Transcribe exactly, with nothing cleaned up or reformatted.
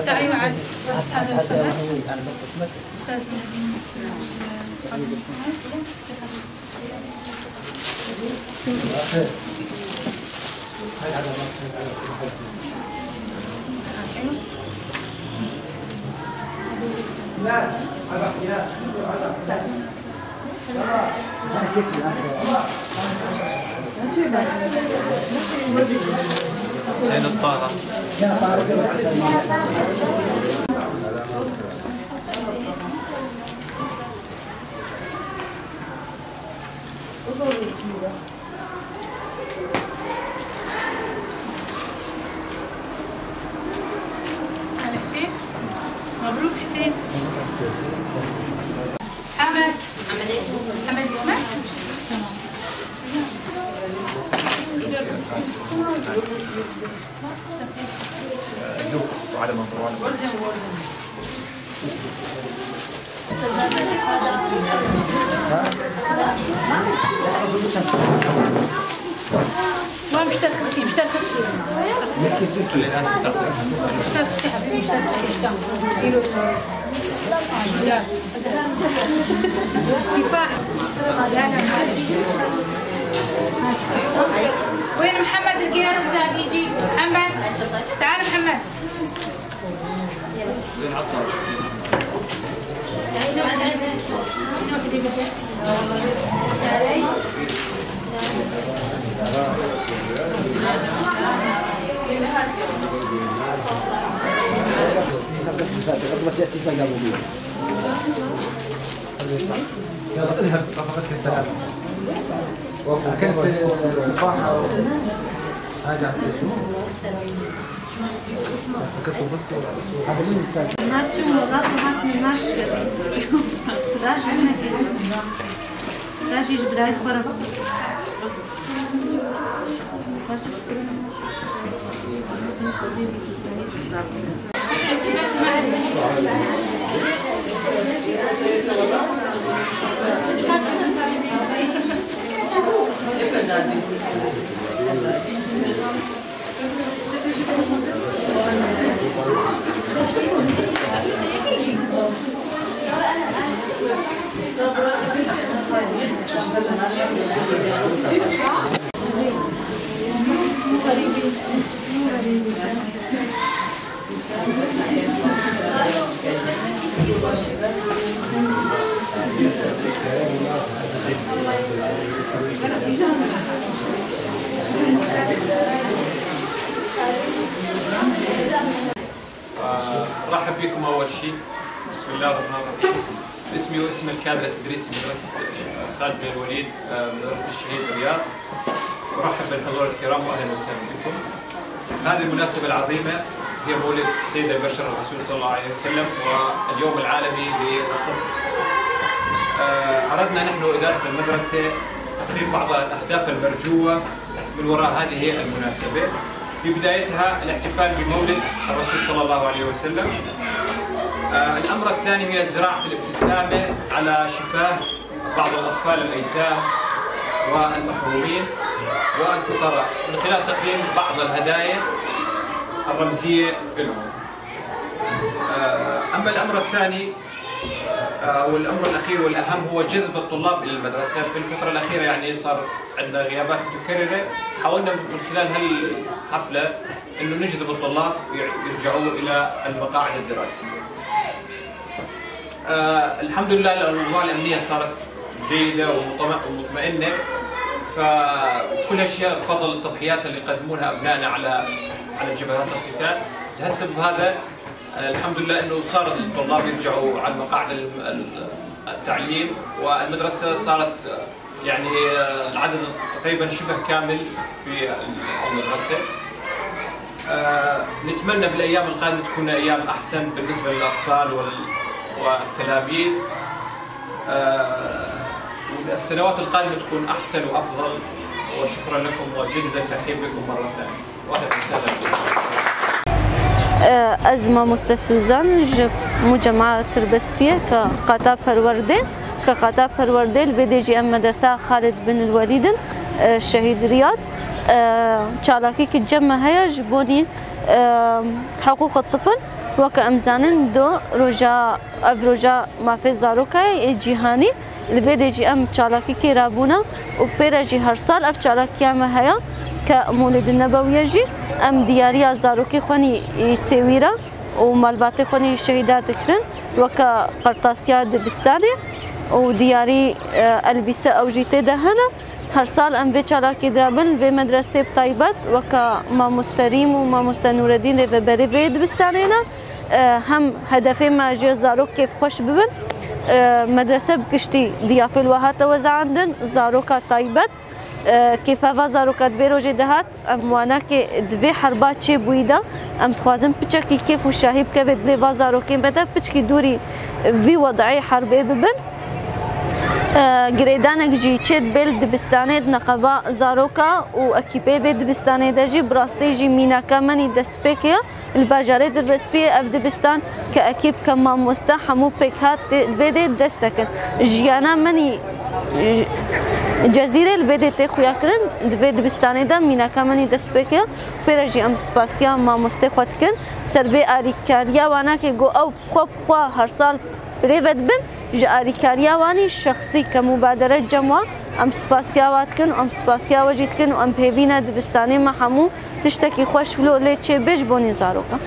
تعالوا على هذا الفرع. أستاذ. حسين الطاغة. هذا حسين. مبروك حسين. حمد. حمد اسمك؟ تمام. ما مش تركتي، مش تركتي. مش تركتي حبيبي، مش تركتي. كفاح. وين محمد القيادة؟ يجي محمد، تعال محمد. يلا اذهب، رفقتك السلام. وكنت الفرحة. هاي قاعد تصير. Maço, Murat, Murat, Murat, Murat. Raji ji birayê xwe re. آه، نرحب بكم أول شيء. بسم الله الرحمن الرحيم. باسمي واسم الكادر التدريسي مدرسة خالد بن الوليد، آه، مدرسة الشهيد رياض. أرحب بالحضور الكرام وأهلًا وسهلًا بكم. هذه المناسبة العظيمة هي مولد سيد البشر الرسول صلى الله عليه وسلم واليوم العالمي للطفل. آه، أردنا نحن إدارة المدرسة تحقيق بعض الأهداف المرجوة من وراء هذه المناسبة، في بدايتها الاحتفال بمولد الرسول صلى الله عليه وسلم. آه، الأمر الثاني هي زراعة الابتسامة على شفاه بعض الأطفال الأيتام والمحرومين والفقراء من خلال تقديم بعض الهدايا الرمزية لهم. آه، أما الأمر الثاني، آه، والأمر الأخير والأهم هو جذب الطلاب إلى المدرسة. في الفترة الأخيرة، يعني، صار عندنا غيابات متكررة. حاولنا من خلال هالحفلة إنه نجذب الطلاب يرجعوا إلى المقاعد الدراسية. آه، الحمد لله، الأوضاع الأمنية صارت جيدة ومطمئ-، ومطمئنة. فكل هالشيء بفضل التضحيات اللي قدموها أبنائنا على، على جبهات القتال. لهالسبب هذا، آه، الحمد لله إنه صار الطلاب يرجعوا على مقاعد ال-، ال-، التعليم، والمدرسة صارت، آه، يعني، آه، العدد تقريبًا شبه كامل في المدرسة. آه، نتمنى بالأيام القادمة تكون أيام أحسن بالنسبة للأطفال وال-، والتلاميذ. آه، والسنوات القادمة تكون أحسن وأفضل. وشكرًا لكم وجدد الترحيب بكم مرة ثانية. وأهلًا وسهلًا بكم. Ez mamoste Suzan ji Mucema Tirbespiyê ke qata perwerdê. Ke qata perwerdê li bê dê jî em medresa Xalid bin el Welîd in, e, Şehîd Riyad. E, çalakî ki cem me heye ji bonî, e, hiqûq tifil. Weke em zanin do roja, ev roja mafê zaroka ye ê cîhanî. Li bê dê jî em çalakî kê rabûna û pê re jî her sal ev çalakiya me heye ke Mûlidin Nebewiye jî em diyariya zarokê xwenî sêwîra û malbatê xwenî şehîda dikirin weke qertasiya dibistanê û diyarî, e, elbîse ew jî tê de hene. Her sal em vê çalakî de bin, vê medresê bi taybet weke mamoste Rîm û mamoste Nûredîn rêveberê vê dibistanê ne. E, hem hedefê me ji zarok kêfxweş bibin. E, medrese bi giştî diyafê li we hate wezeandin, zaroka taybet. E, kêfa va zaroka di vê rojê de hat, em wana ke di vê herba çêbûyî de, em dixwazin piçekî kêf û şahî bikeve dilê va zarokên me de, piçkî dûrî vî wed'ê herbê bibin. E, girêdanek jî çê dibe li dibistanê di neqeba zaroka û ekîpê vê dibistanê de jî bi rastî jî mînaka me nî destpêkê ye. Li bajarê Dirbespiyê ev dibistan ke ekîp ke mamoste hemû pêkhat tê, vê dê dest dikin. Jiyana me nî, j-, Cezîrê li vê dê tê xuya kirin, di vê dibistanê de mînaka me nî dest pê kir. Pê re jî em spasiya mamostê xwe dikin. Ser vê arîkariya wana ke got ew xwe bi xwe her sal rê ve dibin, ji arîkariya wanî şexsî ke mubadere cem wa, em spasiya wa dikin û em spasiya we jî dikin û em bi hêvî ne dibistanê me hemû tiştekî xweş wilo lê çê bê ji bonî zarokan.